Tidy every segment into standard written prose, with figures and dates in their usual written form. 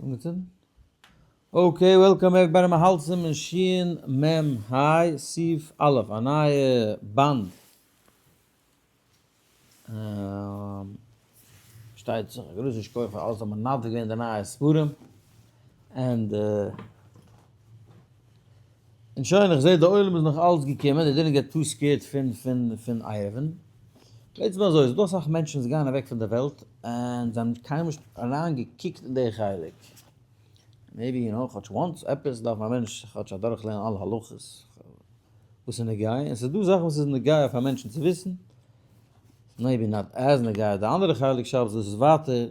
אנגעצינדן? okay, welcome back ביי מהלצים אין שין מ היי סעיף א', א נייע באנד. שטייט זיך א גרויסן שכוח פאר אלעס האבן מנדב געווען די נייע ספרים. and און שוין, איך זעה די עולם איז נאך אלץ געקומען, they didn't get too scared פון פון פון עירובין. בעצם אזוי, ס'איז דא אסאך מענטשן וואס גייען אוועק פון די וועלט, און זיי האבן קיינמאל נישט אריין געקוקט אין די חלק. maybe you know, כאטש once עפעס דארף א מענטש כאטש אדורך לערנען אלע הלכות וואס איז נוגע, און ס'איז דא זאכן וואס איז נוגע פאר מענטשן צו וויסן, maybe not as נוגע די אנדערע חלק שבת, דאס איז ווייטער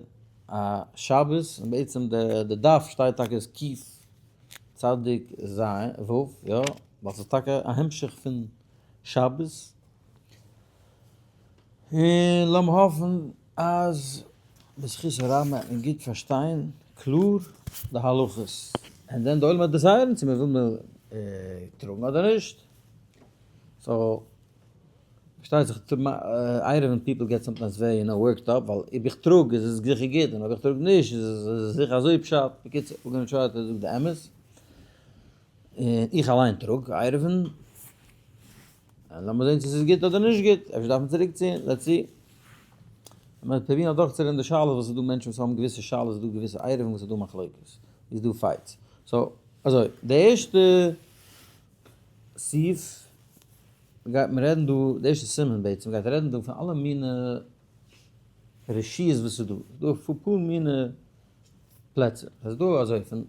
א שבת, און בעצם די דף שטייט טאקע איז קוף צדיק ז ו, יא, ווייל ס'איז טאקע א המשך פון שבת. און לאמיר האפן אז בזכות הרבים וועט מען גוט פארשטיין קלאר די הלכות, און דען די עולם וועט decide ן צו מען וויל מען טראגן אדער נישט. so פארשטייט זיך עירובין people get sometimes very you know worked up, ווייל אויב איך טראג איז עס זיכער גוט און אויב איך טראג נישט איז עס זיכער אזוי פשט, בקיצור we're gonna try to זאגן די אמת, און איך אליין טראג עירובין. לאמיר זען צו ס'איז גוט אדער נישט גוט, אפשר דארף מען צוריק ציען, let's see. מ'וועט פרובירן אדורכצורעדן די שאלות וואס איז דא מענטשן וואס האבן געוויסע שאלות, איז דא געוויסע עירובין וואס איז דא מחלוקת, איז דא fights. so, אזוי, די ערשטע סעיף גייט מען רעדן דא, די ערשטע סימן בעצם גייט רעדן דא פון אלע מיני רשויות וואס איז דא, ס'איז דא אפאר מיני פלעצער, ס'איז דא אזוי פון,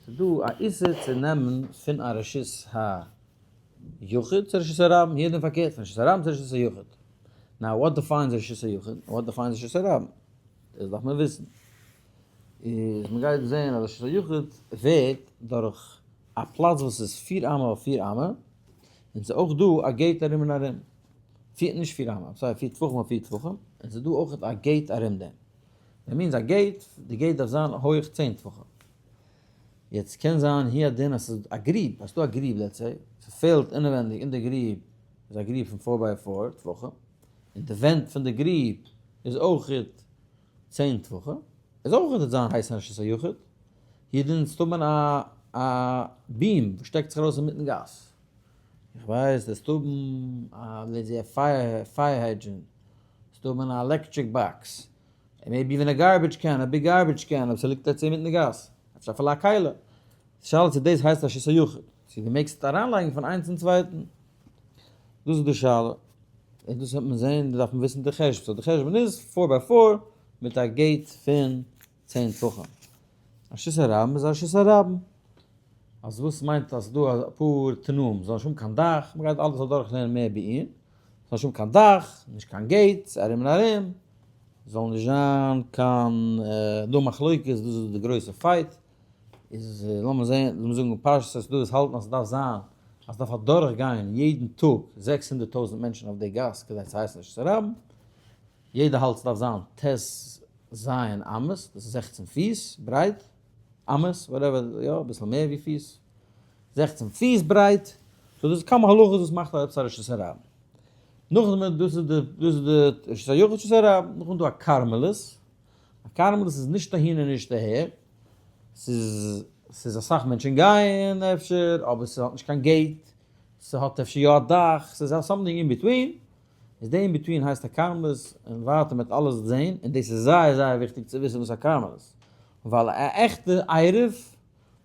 ס'איז דא א איסור צו נעמען פון א רשות היחיד צו רשות הרבים, יעדעם פארקערט, פון רשות הרבים צו רשות היחיד. now what defines רשות היחיד? what defines רשות הרבים? דאס דארף מען וויסן. איז מען גייט זען אז רשות היחיד ווערט דורך א פלאץ וואס איז פיר אמה אויף פיר אמה, און ס'איז אויך דא א gate ארום און ארום. פיר, נישט פיר אמה, sorry, פיר טפחים אויף פיר טפחים, און ס'איז דא אויך א gate ארום דעם. that means א gate, די gate דארף זיין הויך 10 טפחים. יעצט קען זיין הוא הדין אז ס'איז א גריב, אז ס'דא א גריב let's say, ס'פעלט אינעווענדיג אין די גריב איז א גריב פון four by four טפחים, און די ווענט פון די גריב איז אויכעט 10 טפחים, איז אויכעט וועט זיין הייסן רשות היחיד, הוא הדין ס'דא האבן א א beam וואס שטעקט זיך ארויס אינמיטן גאס, איך ווייס דאס האבן א let's say א fire fire hydrant, ס'דא האבן א electric box, און maybe even א garbage can, א big garbage can, אויב ס'ליגט ערגעץ אינמיטן די גאס, אפשר אפילו א כלי. די שאלה צו דאס הייסט א רשות היחיד, צו דו מעגסט אריינלייגן פון איינס צום צווייטן. דאס איז די שאלה. און דאס וועט מען זען, דארף מען וויסן די חשבון. so די חשבון איז four by four מיט א gate פון 10 טפחים. א רשות הרבים איז א רשות הרבים. אז וואס מיינט אז ס'דא אפאר תנאים, זאל נישט האבן קיין דאך, מ'גייט אלעס אדורכלערנען מער בעיון. זאל נישט האבן קיין דאך, נישט קיין gates, ארום און ארום. זאל נישט זיין קיין דא מחלוקת, דאס איז די גרויסע fight, איז לאמיר זען, לאמיר זאגן פשטות אז דא איז האלטן אז ס'דארף זיין, אז ס'דארף אדורך גיין יעדן טאג 600,000 מענטשן אויף די גאס כדי צו הייסן רשות הרבים, יעדער האלט ס'דארף זיין ט ז אמות, דאס איז 16 פיס ברייט, אמות, whatever, יא, אביסל מער ווי פיס, 16 פיס ברייט, so דאס איז כמה הלכות וואס מאכט עפעס א רשות הרבים. נאכדעם דאס איז די דאס איז די רשות היחיד רשות הרבים, נאכדעם איז דא א כרמלית, א כרמלית איז נישט אהין און נישט אהער, ס'איז ס'איז אסאך מענטשן גייען אפשר, אבער ס'האט נישט קיין gate, ס'האט אפשר יא א דאך, ס'איז א something in between, איז די in between הייסט א כרמלית, און ווייטער מ'וועט אלעס זעהן, און דאס איז זייער זייער וויכטיג צו וויסן וואס א כרמלית, ווייל א עכטע עירוב,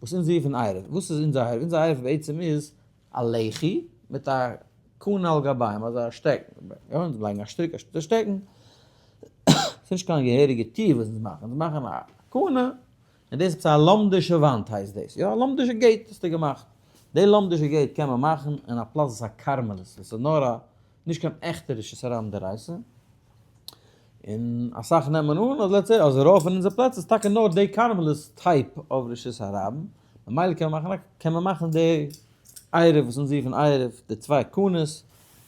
וואס אונז רופן עירוב, וואס איז אונזער עירוב? אונזער עירוב בעצם איז א לחי מיט א קנה על גביהם, אזא שטעקן, יא, אונז לייגן א שטריק א שטעקן, ס'איז נישט קיין געהעריגע טיר וואס אונז מאכן, אונז מאכן א קנה, און דאס איז עפעס א לומדישע וואנט הייסט דאס, יא, א לומדישע gate האסטו געמאכט, די לומדישע gate קען מען מאכן אין א פלאץ וואס איז א כרמלית, וואס איז נאר א, נישט קיין עכטע רשות הרבים דאורייתא, און אסאך נעמען אן אז let's say אז רוב פון אונזער פלעצער איז טאקע נאר די כרמלית type of רשות הרבים, ממילא קען מען מאכן א קען מען מאכן די עירוב וואס אונז רופן עירוב, די צוויי קנות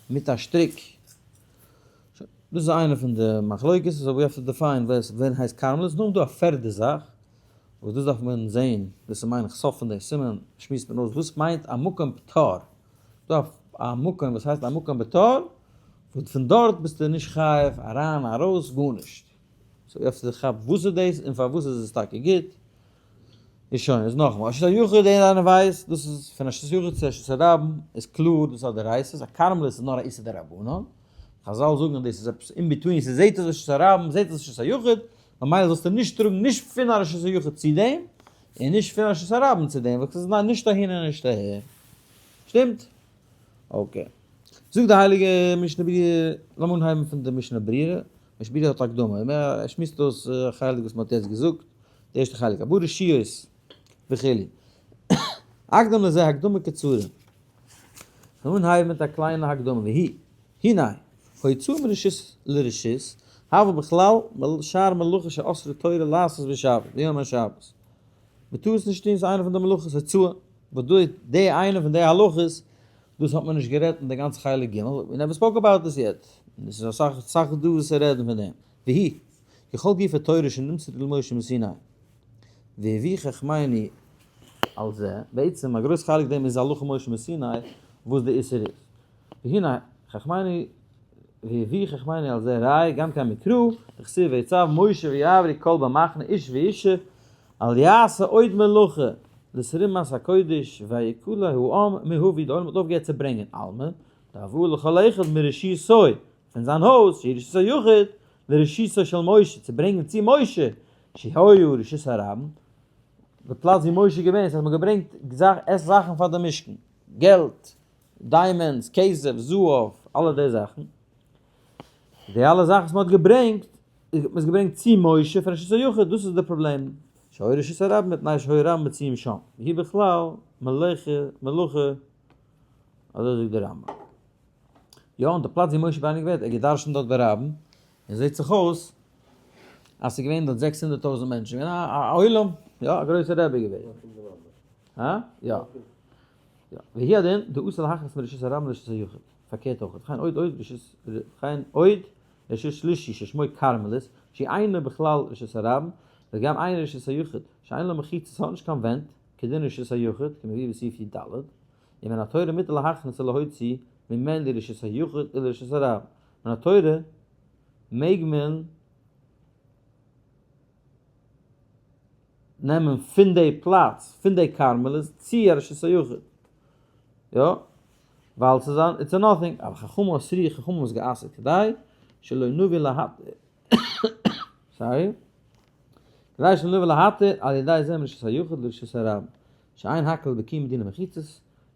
מיט א שטריק. דאס איז איינע פון די מחלוקת, so we have to define ווען הייסט כרמלית. נאכדעם איז דא א פערדע זאך, וואס דאס דארף מען זעהן, דאס איז מיין איך סוף פון די סימן שמועסט מען אויס וואס מיינט א מקום פטור. דא א מקום וואס הייסט א מקום פטור, וואס פון דארט ביסטו נישט חייב אריין ארויס גארנישט. so יו האוו טו כאפ וואס איז דאס און פארוואס איז עס טאקע גוט. איז שוין, איז נאכאמאל, רשות היחיד יעדער איינער ווייסט, דאס איז פון רשות היחיד צו רשות הרבים איז קלאר דאס איז א דאורייתא, א כרמלית איז נאר א איסור דרבנן, חזל זאגן אז דאס איז עפעס in between, ס'זעהט אויס רשות הרבים, זעהט אויס רשות היחיד, ממילא זאלסטו נישט טראגן נישט פון א רשות היחיד צו דעם, און נישט פון א רשות הרבים צו דעם, ווייל ס'איז נישט אהין און נישט אהער. שטימט? okay. זאגט די הייליגע משנה ברורה, לאמיר אנהייבן פון די משנה ברורה, משנה ברורה האט א הקדמה, ער שמועסט אויס א חלק וואס מ'האט יעצט געזאגט, די ערשטע חלק, ארבעה רשויות וכו'. אקדים לזה הקדמה קצרה. לאמיר אנהייבן מיט א קליינע הקדמה, והיא, הנה, הוצאה מרשות לרשות, הווה בכלל שאר מלאכה שאסרה תורה לעשות בשבת, ביום השבת. מ'טאר עס נישט טון, ס'איז איינע פון די מלאכות הוצאה, וואס דא איז די איינע פון די הלכות, דאס האט מען נישט גערעדט אין די גאנצע חלק ג', we never spoke about this yet, און עס איז אסאך אסאך דא וואס צו רעדן פון דעם, והיא, ככל גופי תורה שנמסרה למשה מסיני, והביאו חכמינו על זה, בעצם א גרויס חלק דעם איז הלכה משה מסיני וואס די איסור איז, והנה חכמינו והביאו חכמינו על זה ראי' גם כן מקרא, דכתיב ויצו משה ויעברו כל במחנה איש ואישה אל יעשה עוד מלאכה לתרומת הקודש ויקהל העם מהביא די עולם האט אויפגעהערט צו ברענגען אלמא דהבאה לכל אחד מרשותו פון זיין הויז שהיא רשות היחיד לרשותו של משה צו ברענגען צו משה שהיה רשות הרבים די פלאץ ווי משה איז געווען עס האט מען געברענגט עס זאכן פאר די משכן געלט diamonds כסף זהב אלע די זאכן די אלע זאכן וואס מען האט געברענגט, האט מען עס געברענגט צו משה פון רשות היחיד, דאס איז די פראבלעם, שהיה רשות הרבים מפני שהיו רבים מצויים שם, והיא בכלל מלאכה, מלאכה, אזוי זאגט דער רמב ם. יא, און די פלאץ ווי משה רבינו געווען, ער האט געדרשנט דארט ברבים, און זעט זיך אויס אז ס'איז געווען דארט 600,000 מענטשן, געווען א עולם, יא, א גרויסע רבי געווען. הא? יא. יא. והוא הדין, דאסור להכניס מרשות הרבים לרשות היחיד. פארקערט אויך, וכן עוד עוד רשות וכן עוד רשות שלישי ששמו כרמלית, שאינו בכלל רשות הרבים, וגם אינו רשות היחיד, שאין לו מחיצות ס'האט נישט קיין ווענט, כדין רשות היחיד, כמבואר בסעיף י ד, ומן התורה מותר להכניס ולהוציא ממנו לרשות היחיד ולרשות הרבים, מן התורה מעג מען נעמען פון די פלאץ, פון די כרמלית, צו א רשות היחיד. יא, ווייל ס'איז א, it's a nothing, אבל חכמים אסרו, חכמים האבן עס גע'אסר'ט כדי שלא נביא להתיר, sorry, כדי שלא נביא להתיר על ידי זה מרשות היחיד לרשות הרבים, שאין הכל בקיאים בדיני מחיצות,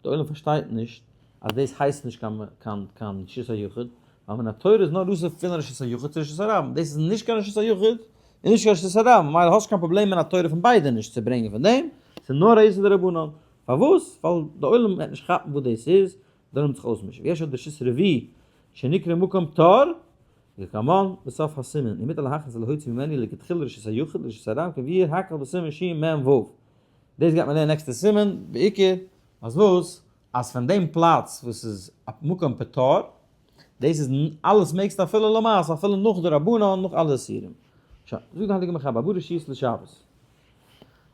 די עולם פארשטייט נישט אז דאס הייסט נישט קיין קיין קיין רשות היחיד, ווייל מן התורה איז נאר אסור פון רשות היחיד צו רשות הרבים, דאס איז נישט קיין רשות היחיד און נישט קיין רשות הרבים, ממילא האסט קיין פראבלעם מן התורה פון ביידע נישט צו ברענגען פון דעם, ס'איז נאר א איסור דרבנן. פארוואס? ווייל די עולם וועט נישט כאפן וואס דאס איז, די עולם וועט זיך אויסמישן. ויש עוד רשות רביעי שנקרא מקום פטור, וכמובן בסוף הסימן, ומותר להכניס ולהוציא ממנו לכתחילה רשות היחיד לרשות הרבים כמבואר הכל בסימן שמ ו. דאס גייט מען לערנען נעקסטע סימן, בעיקר אז וואס? אז פון דעם פלאץ וואס איז א מקום פטור, דאס איז אלעס מעגסטו אפילו למעשה, אפילו נאך די רבנן, נאך אלע איסורים. שוין, זאגט די הייליגע מחבר, ארבעה רשויות לשבת.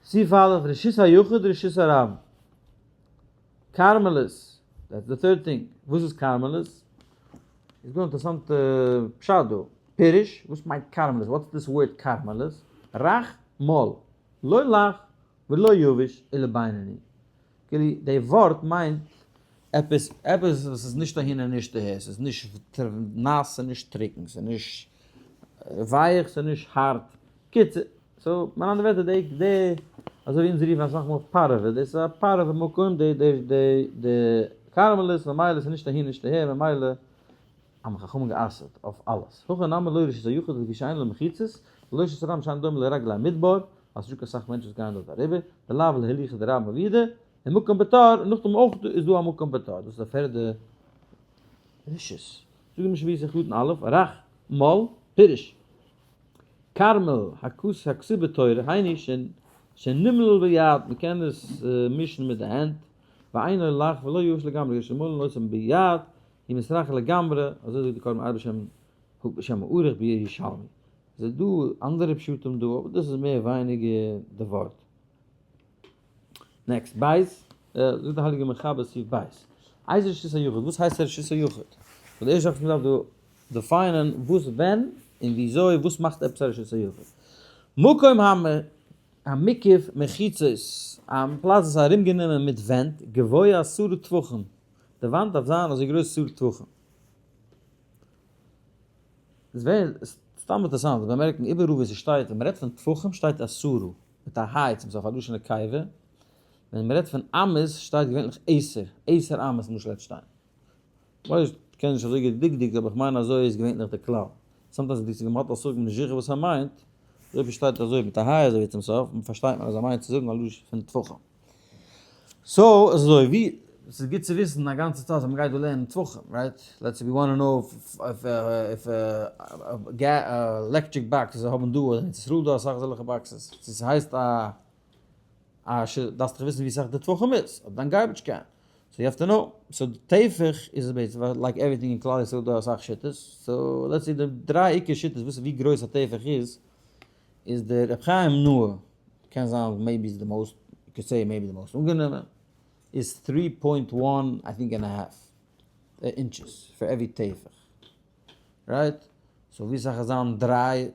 סעיף א', רשות היחיד, רשות הרבים. כרמלית, that's the third thing. וואס איז כרמלית? איז דא אינטערעסאנטע פשט דא. פירוש, וואס מיינט כרמלית? What's this word כרמלית? רך מל, לא לח ולא יבש אלא בינוני. כאילו די ווארט מיינט עפעס עפעס וואס איז נישט אהין און נישט אהער, ס'איז נישט נאס ס'איז נישט טרוקן, ס'איז נישט ווייך ס'איז נישט הארט, קיצור, so מיט אנדערע ווערטער די די אזוי ווי אונז רופן אסאך מאל פארעווע, דאס איז א פארעווע מקום די די די די כרמלית ממילא ס'איז נישט אהין נישט אהער ממילא האבן חכמים גע'אסר'ט אויף אלעס, הכא נמי לא רשות היחיד לפי שאין לו מחיצות, ולא רשות הרבים שאינו דומה לרגלי מדבר, אז ס'נישטא קיין סאך מענטשן וואס גייען דארט אריבער, דלאו להילוכא דרבים עבידי, און מקום פטור, און נאכדעם אויך איז דא א מקום פטור, דאס איז א פערדע רשות. זאג נישט ווי עס איז חתן א', רך, מל, פירוש. כרמל, הכוס הכתוב בתורה, היינו שנמלל ביד, מען קען עס מישן מיט די הענט, ואינו לח ולא יבש לגמרי, כשמולין אותם ביד, היא מתרככת לגמרי, אזוי זאגט די קרבן ארבע בשם בשם הערוך בירושלמי. ס'איז דא אנדערע פשטים דא, אבער דאס איז מער ווייניגער די ווארט. Next, בית, זאגט די הייליגע מחבר סעיף בית. איזה רשות היחיד, וואס הייסט רשות היחיד? די ערשטע זאך וואס מ'דארף דא define ען, וואס ווען? און וויאזוי, וואס מאכט עפעס א רשות היחיד. מקום המוקף מחיצות, א פלאץ וואס איז ארומגענומען מיט ווענט, גבוה עשרה טפחים, די וואנט דארף זיין אזוי גרויס עשרה טפחים. איז ווער, סתם אינטערעסאנט צו באמערקן, איבעראל וואו ס'שטייט ווען מ'רעדט פון טפחים שטייט עשרה, מיט א היי צום סוף, א לשון נקבה, ווען מ'רעדט פון אמות שטייט געווענליך עשר, עשר אמות למשל וועט שטיין. כ'ווייס נישט, כ'קען נישט אזוי גוט דקדוק אבער כ'מיין אזוי איז געווענליך די כלל. sometimes די דקדוק מ'האט א ספק מ'נישט זיכער וואס ער מיינט, אויב עס שטייט אזוי מיט א היי אזוי ווי צום סוף, פארשטייט מען אז ער מיינט צו זאגן א לשון פון טפחים. so עס איז אזוי ווי, ס'איז גוט צו וויסן א גאנצע צייט אז מ'גייט דא לערנען טפחים, right? Let's say we want to know if if electric box וואס זיי האבן דא, אדער אין ארץ ישראל דא אסאך אזעלכע boxes, צו ס'הייסט א א ש דארפסט דאך וויסן ווי סאך די טפחים איז, אדער דיין garbage can, so you have to know, so די טפח איז בעצם like everything אין כלל ישראל דא אסאך שיטות, so let's see די דריי עיקר שיטות וואס ווי גרויס א טפח איז, איז דער רבי חיים נאה, קען זיין maybe איז די most, you could say maybe די most אנגענומען, איז three point one I think and a half inches for every טפח, right? So ווי סאך איז זיין דריי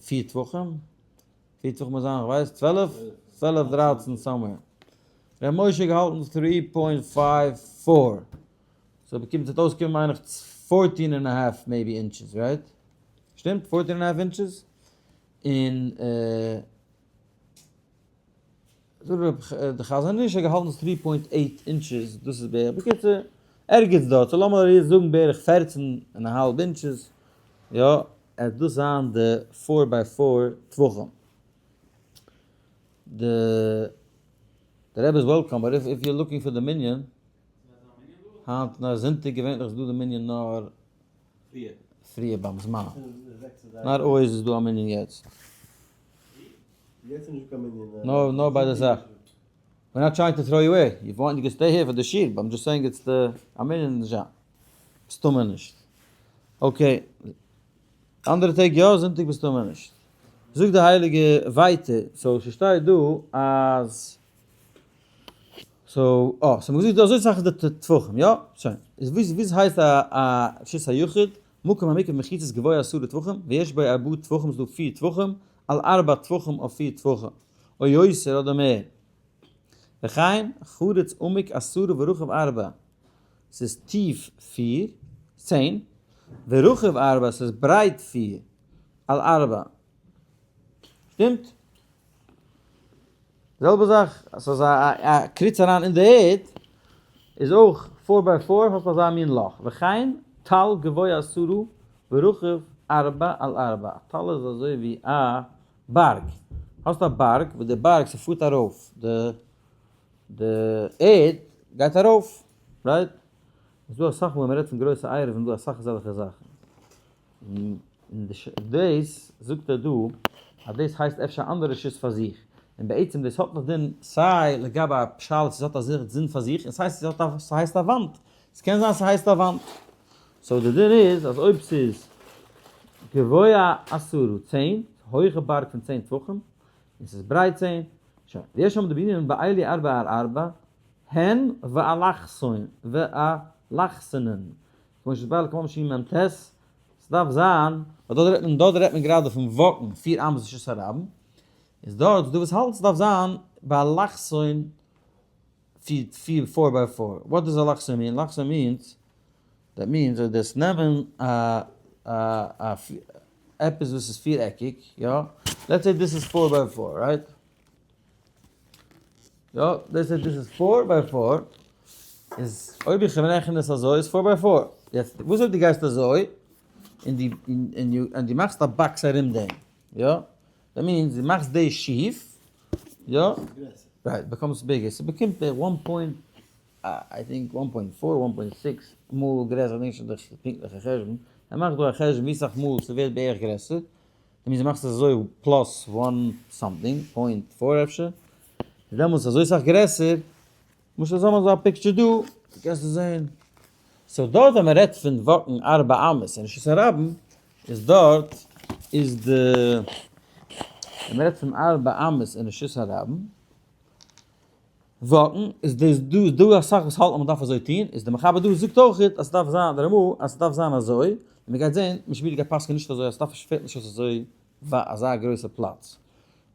פיר טפחים? פיר טפחים מוז זיין כ'ווייס 12? 12 דרייצן somewhere. ר' משה האט געהאלטן three point five four. So באקומט ס'וועט אויסקומען מיין איך fourteen and a half maybe inches, right? שטימט? Fourteen and a half inches? און די חזון איש האט געהאלטן three point eight inches, דאס איז בערך, בקיצור, ערגעץ דארט, so לאמיר יעצט זאגן בערך פערצן און א האלב אינטשעס, יא, עט דאס זיין די four by four טפחים. די רבי איז welcome, but if you're looking for די מנין, היינט נאר זונטאג געווענליך איז דא די מנין נאר פריער ביים זמן, נאר אויב איז דא א מנין יעצט. נאר נאר ביי די זאך. We're not trying to throw you away. You want you can stay here for the שיעור, but I'm just saying it's the א מנין איז נישט דא. מסתמא נישט. Okay. אנדערע טעג יא, זונטאג מסתמא נישט. זאגט די הייליגע ווייטער, so ס'שטייט דא אז so אה, so מ'האט געזאגט אזוי סאך איז די טפחים, יא? שוין. איז וואס וואס הייסט א א רשות היחיד? מקום המוקף מחיצות גבוה עשרה טפחים, ויש בו ארבעה טפחים ס'דא פיר טפחים, על ארבעה טפחים אויף פיר טפחים, או יותר אדער מער. וכן, חריץ עמוק עשרה ורחב ארבעה, ס'איז טיף פיר, צען, ורחב ארבעה, ס'איז ברייט פיר, על ארבעה. שטימט? זעלבע זאך, אז ס'איז א קריץ אריין אין די ערד, איז אויך four by four האסט אזא מין לאך, וכן תל גבוה עשרה ורחב ארבעה על ארבעה, א תל איז אזוי ווי א בארג, האסט א בארג וואס די בארג ס'פארט ארויף, די די ערד גייט ארויף, right? איז דא אסאך מאל ווען מ'רעדט פון גרויסע עירובין איז דא אסאך אזעלכע זאכן. און דאס זאגט ער דא אז דאס הייסט אפשר א אנדערע רשות פאר זיך, און בעצם דאס האט נאך דין סיי לגבי א שאלה צו ס'האט א זין פאר זיך, און סיי צו ס'הייסט א וואנט, ס'קען זיין ס'הייסט א וואנט. So די דין איז אז אויב ס'איז גבוה עשרה צען, הויכע בארג פון צען טפחים, און ס'איז ברייט צען, שוין, ויש שם דבעינן באלו ארבעה על ארבעה, הן ואלכסון, ואלכסונן, כמו שהתבאר לקמן ש מ ט, ס'דארף זיין, ווייל דארט רעדט מען, דארט רעדט מען גראדע פון וואקן פיר אמות רשות הרבים, איז דארט דא וואס האלט ס'דארף זיין באלכסון פיר פיר four by four, what does אלכסון mean? אלכסון means, that means אז דאס נעמען א א א עפעס וואס איז פיר עקיג, יא, let's say this is four by four, right? יא, דאס איז דאס איז four by four, איז אויב איך רעכן עס אזוי איז four by four, יעצט וואס אויב דו גייסט אזוי, און דו און דו מאכסט א box ארום דעם, יא, that means דו מאכסט דאס שיף, יא, right, becomes bigger, ס'באקומט בערך one point, I think one point four, one point six מאל גרעסער, כ'דענק נישט די פונקטליכע חשבון, ער מאכט דא א חשבון ווי סאך מאל ס'ווערט בערך גרעסער, און ווי מאכסט עס אזוי plus one something, point four אפשר, איז דעמאלטס אזוי סאך גרעסער, למשל זאל מען אזא picture דא, קענסטו זעהן. So דארט ווען מען רעדט פון וואקן ארבע אמות אין רשות הרבים, איז דארט איז די, ווען מען רעדט פון ארבע אמות אין רשות הרבים, וואקן, איז דאס דא איז דא אסאך וואס האלטן אז מען דארף אזוי טון, איז די מחבר דא זאגט אויך אז ס'דארף זיין, די רמא, אז ס'דארף זיין אזוי. און מ'גייט זען, משנה ברורה גייט פסק'ען נישט אזוי אז ס'דארף נישט פעלט נישט אויס אזוי אזא גרויסע פלאץ.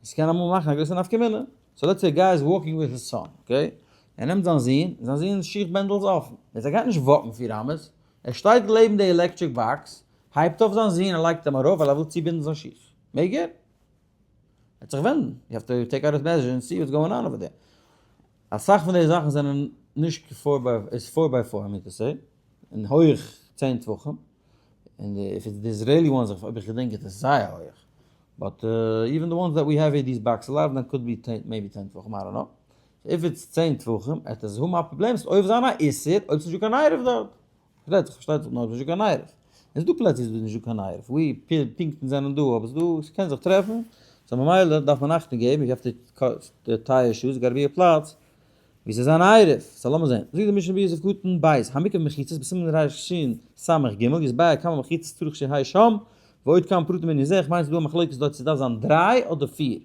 עס קען אמאל מאכן א גרויסע נפקא מינה. so let's say guy is walking with his son, okay? ער נעמט זיין זון, זיין זון'ס שיך בענדל איז אפן. יעצט ער גייט נישט walk ן 4 אמות, ער שטייט לעבן די electric box, הייבט אויף זיין זון און לייגט אים ארויף ווייל ער וויל צובינדן זיין שיך. מעג ער? ער וועט זיך ווענדן. you have to take out his measure and see what's going on over there. אסאך פון די זאכן זענען נישט four by, איז four by four, I mean to say, און הויך 10 טפחים. און די, if it's the Israeli ones, אויב איך געדענק איז עס זייער הויך. But even the ones that we have here, these boxes, a lot of them could be 10, maybe 10 טפחים, I don't know. If it's 10 טפחים, עט עס האבן א פראבלעם, אויב זיין א איסור, אויב ס'נישט דא קיין עירוב דארט. פארשטייט זיך, פארשטייט זיך נאר אויב ס'נישט דא קיין עירוב. עס איז דא פלעצער וואו ס'איז נישט דא קיין עירוב, וואו פונקטן זענען דא, אבער ס'איז דא, ס'קען זיך טרעפן. so ממילא דארף מען אכטונג געבן, you have to tie your shoes, gotta be א פלאץ וואו ס'איז אן עירוב. so לאמיר זען. זאגט די משנה ברורה סעיף קטן בית, המוקף במחיצות בסימן רש סמך ג, יתבאר כמה מחיצות צריך שיהא שם, ועוד כמה פרטים בענין זה, איך מיין ס'איז דא א מחלוקת דארט צו ס'דארף זיין דריי אדער פיר.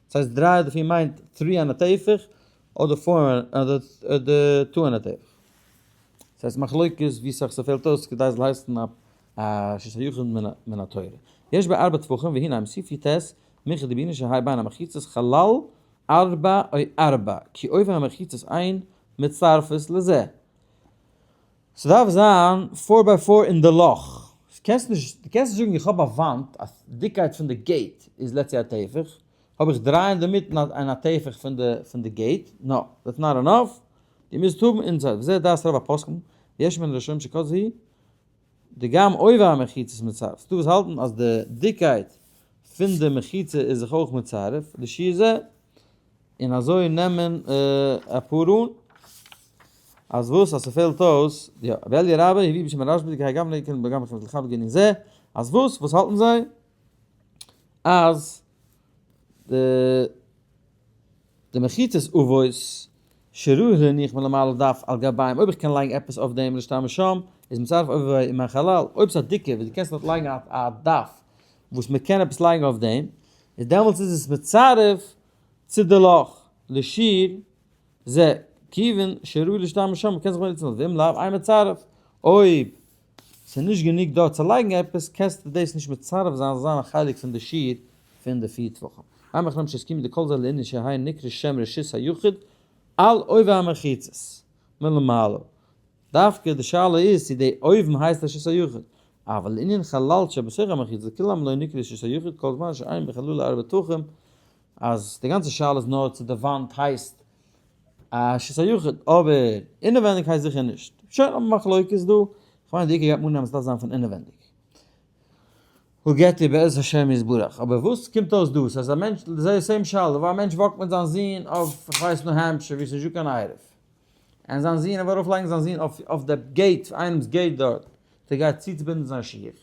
דאס הייסט דריי אדער פיר מיינט three and a טפח, אדער four אדער two and a טפח. דאס הייסט מחלוקת ווי סאך ס'פעלט אויס כדי ס'זאל הייסן א רשות היחיד מן התורה. יש בה ארבע טפחים והנה מוסיף יט מיכא דביני שהי בין המחיצות חלל ארבע או ארבע, כי עובי המחיצות אין מצטרפות לזה. ס'דארף זיין four by four אין די לאך. קענסט נישט, דו קענסט נישט זאגן איך האב א וואנט, א דיקקייט פון די gate איז let's say א טפח, האב איך דריי אינדערמיטן און א טפח פון די gate, no, that's not enough, דו מוזט האבן inside, וזה דעת רוב הפוסקים, ויש מן הראשונים שכתבו דגם עובי המחיצות מצטרף, ס'דא וואס האלטן אז די דיקקייט פון די מחיצה איז זיך אויך מצרף, לשיעור זה, און אזוי נעמען אפאר אן, אז וואס אז ס'פעלט אויס, יא, ואליה רבה הביא בשם הרשב"א דכהאי גוונא קען בגם חמץ לחב גענין זה, אז וואס, וואס האלטן זיי? אז די מחיצות אבות שראוי להניח מלמעלה דף על גביהם, אויב איך קען לייגן עפעס אויף דעם להשתמש שם, איז מצרף עובי עם החלל, אויב ס'איז א דיקע וואס דו קענסט דארט לייגן א דף וואס מ'קען עפעס לייגן אויף דעם, איז דעמאלטס איז עס מצרף צו די לאך, לשיעור זה, כיוון שראוי להשתמש שם, מ'קען זיך באנוצן דארט, ואם לאו, אין מצרף, אויב ס'איז נישט גענוג דארט צו לייגן עפעס, קענסטו דאס נישט מצרף זיין, זאל זיין א חלק פון די שיעור פון די 4 טפחים. היימח נמ שהסכימו דכל זה לענין שהי' נקרא שם רשות היחיד על עובי המחיצות מלמעלה. דווקא די שאלה איז צו די אויבן הייסט רשות היחיד, אבל לענין חלל שבתוך המחיצות כולם לא נקרא רשות היחיד כל זמן שאין בחללו 4 טפחים, אז די גאנצע שאלה איז נאר צו די וואנט הייסט א רשות היחיד, אבער אינעווענדיג הייסט זיכער נישט. שוין האבן מחלוקת דא, כ'מיין די עיקר גייט מען אננעמען אז ס'דארף זיין פון אינעווענדיג. הגעתי בעז השם יתברך. אבער וואס קומט אויס דא? ס'איז א מענטש, די same שאלה, וואו א מענטש walk ט מיט זיין זון אויף, כ'ווייס ניו העמפשיר, וואו ס'איז נישטא קיין עירוב. און זיין זון, ער וויל ארויפלייגן זיין זון אויף די gate, איינעמ'ס gate דארט, ער גייט צוצובינדן זיין שיך.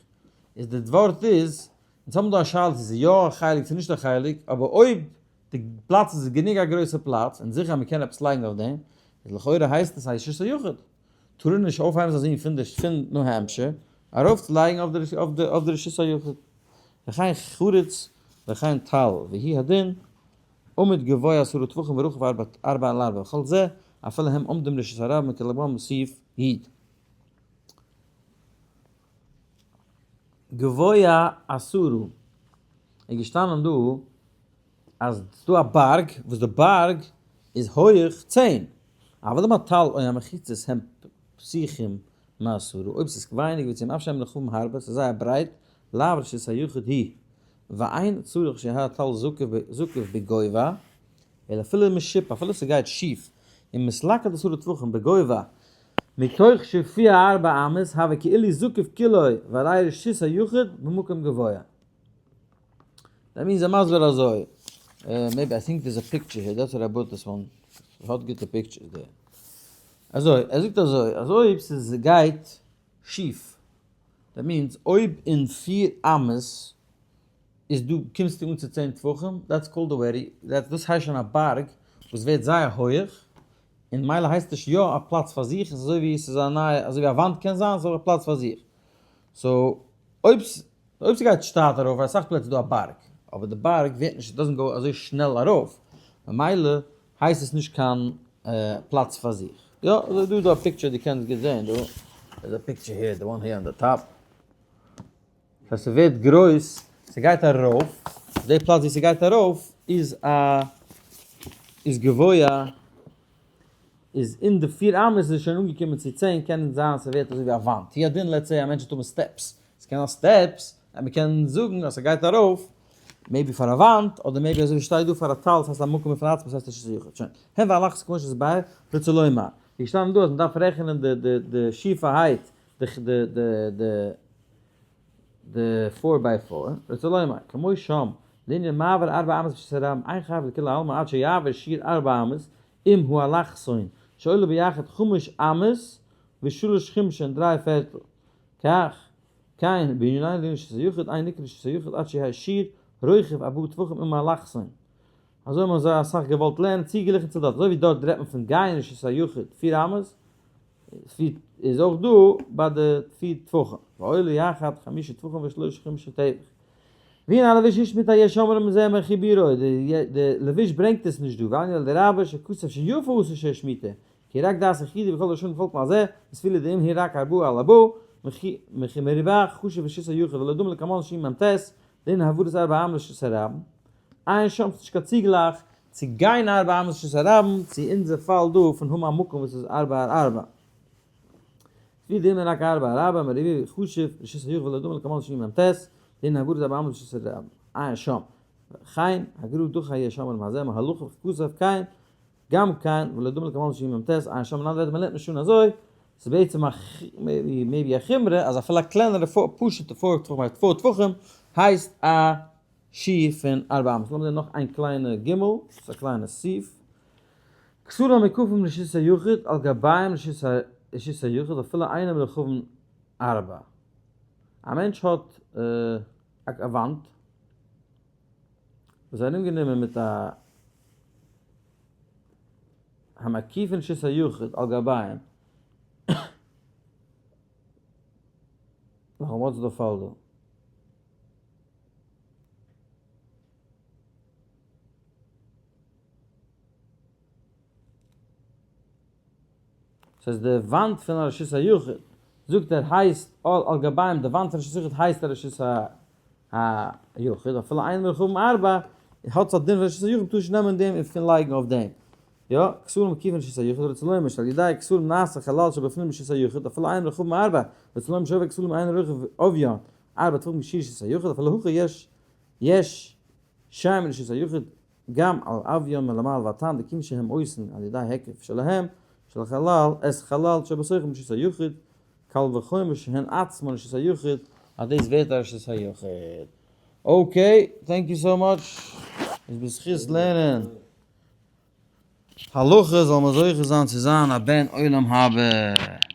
איז די ווארט איז, אונז האבן דא א שאלה צו ס'איז יא א חלק צו נישט א חלק, אבער אויב די פלאץ איז גענוג א גרויסע פלאץ, און זיכער אז מ'קען עפעס לייגן אויף דעם, איז לכאורה הייסט עס א רשות היחיד. טאר ער נישט אויפהייבן זיין זון פון די פון ניו העמפשיר ארויף צו לייגן אויף די רשות היחיד. וכן חריץ וכן תל והוא הדין עמוד גבוה 10 טפחים ורוחב ארבע על ארבע וכל זה אפילו הם עומדים רשות הרבים כלבם בסעיף י'. גבוה 10 איז געשטאנען דא אז ס'דא א בארג וואס די בארג איז הויעך 10, אבל אם התל או המחיצות הם פתוחים מ-10, אויב ס'איז ווייניג ווי 10, אף שהם רחבים הרבה, ס'איז זייער ברייט, לאו רשות היחיד היא, ואין צריך שיהא התל זקוף בגובה, אלא אפילו משופע, אפילו ס'גייט שיף, און מתלקט 10 טפחים בגובה, מתוך שיפוע 4 אמות, הווה כאילו זקוף כולו, והרי רשות היחיד במקום גבוה. That means ער מסביר אזוי, maybe I think there's a picture here, that's where I bought this one, האט גוטע pictures דער. אזוי, ער זאגט אזוי, אז אויב ס'איז גייט שיף, that means אויב אין 4 אמות איז דא, קומסטו אן צו 10 טפחים, that's called already, דאס הייסט שוין א בארג וואס ווערט זייער הויעך, און מילא הייסט עס יא א פלאץ פאר זיך, עס איז אזוי ווי עס איז א נייע, אזוי ווי א וואנט קען זיין, ס'איז אויך א פלאץ פאר זיך. so, אויב ס'גייט שטאט ארויף, אסאך פלעצער איז דא א בארג, אבער די בארג ווערט נישט, doesn't go אזוי שנעל ארויף, ממילא הייסט עס נישט קיין פלאץ פאר זיך. יא, אזוי דא איז דא א picture, דו קענסט גוט זען דא, there's a picture here, the one here on the top. ס'הייסט ס'ווערט גרויס, ס'גייט ארויף, די פלאץ ווי ס'גייט ארויף איז א איז גבוה, איז אין די 4 אמות איז עס שוין אנגעקומען צו 10, קען זיין ס'ווערט אזוי ווי א וואנט, הוא הדין let's say א מענטש האט האבן steps, ס'קען זיין steps, אז מ'קען זאגן אז ס'גייט ארויף, maybe פאר א וואנט, אדער maybe אזוי ווי שטייט דא פאר א טאל, ס'הייסט א מקום בפני עצמו, ס'הייסט רשות היחיד. שוין. הן והלכתא כמו שנתבאר, רוצה לומר. ווי געשטאנען דא אז מ'דארף רעכענען די די די שיפע height, די די די די די four by four, רוצה לומר, כמו שם, לענין מעבר ארבע אמות ברשות הרבים, אין חייב לכולי עלמא עד שיעבור שיעור ארבע אמות, אם הוא אלכסון, שעולה ביחד חמש אמות ושלש חומשין און דריי פערטל. כך, כן, בענינינו לענין רשות היחיד, אין נקרא רשות היחיד עד שיהא שיעור רוחב ארבעה טפחים עם האלכסון. אזוי האבן זיי אסאך געוואלט לערנען, צוגעגליכן צו דארט, אזוי ווי דארט רעדט מען פון גיין רשות היחיד 4 אמות, איז אויך דא ביי די 4 טפחים, ועולה יחד חמישה טפחים ושלושה חומשי טפח. והנה הלבוש השמיט היש אומרים זה מחיבורו, די לבוש ברענגט עס נישט דא, ואני על דרבה שכתב שיפה עשו שהשמיטה, כי רק דעת יחידי וכל לשון חולק על זה, וספילה דאם היא רק ארבעה על ארבעה, מכי מריבה חשוב רשות היחיד ולא דומה לקמון שהיא מ"ט, דין העברת ארבע אמות רשות הרבים, עיין שם ס'נישט קיין צוגלייך צו גיין ארבע אמות רשות הרבים צו אונזער פאל דא פון האבן א מקום וואס איז ארבע על ארבע. לפי דאם היא רק ארבע על ארבע מריבה חשוב רשות היחיד ולא דומה לקמון שהיא מ"ט, דין העברת ארבע אמות רשות הרבים, עיין שם. וכן הגר"א דחה יש אומרים הזה מהלכה וכתב כן גם כן, ולא דומה לקמון שהיא מ"ט, עיין שם, אין אנדערע ווערטער מ'לערנט נישט אן אזוי, ס'איז בעצם א maybe א חומרא אז אפילו א קלענערע פשוט'ע 4 טפחים ביי 4 טפחים הייסט א שיעור פון ארבע אמות. לאמיר זען נאך איין קליינע גימל, ס'איז א קליינע סעיף. כתלים המוקפים רשות היחיד על גביהם רשות היחיד אפילו אינם רחבים ארבע. א מענטש האט א וואנט וואס איז ארומגענומען מיט א המקיפין רשות היחיד על גביהם. נאכאמאל וואס איז די פאל דא? ס'הייסט די וואנט פון א רשות היחיד, זאגט ער הייסט על גביהם, די וואנט פון רשות היחיד הייסט א רשות היחיד, אפילו אינם רחבים ארבע, האט עס א דין פון רשות היחיד, מ'טאר נישט נעמען דעם און פון לייגן אויף דעם. יא, כתלים מקיפין רשות היחיד, רצה לומר שעל ידי כתלים נעשה חלל שבפנים רשות היחיד, אפילו אינם רחבים ארבע, רצה לומר שעובי כתלים אין רוחב עוביין, ארבע טפחים כשיעור רשות היחיד, אפילו הכא יש יש שם רשות היחיד גם על עוביין מלמעלה והטעם דכיון שהם עושין על ידי היקף שלהם של החלל את חלל שבתוכם רשות היחיד קל וחומר שהן עצמן רשות היחיד אז דאס ווערט א רשות היחיד. Okay, thank you so much. איז בזכות לערנען הלכה זאל מען זוכה זיין צו זיין א בן עולם הבא.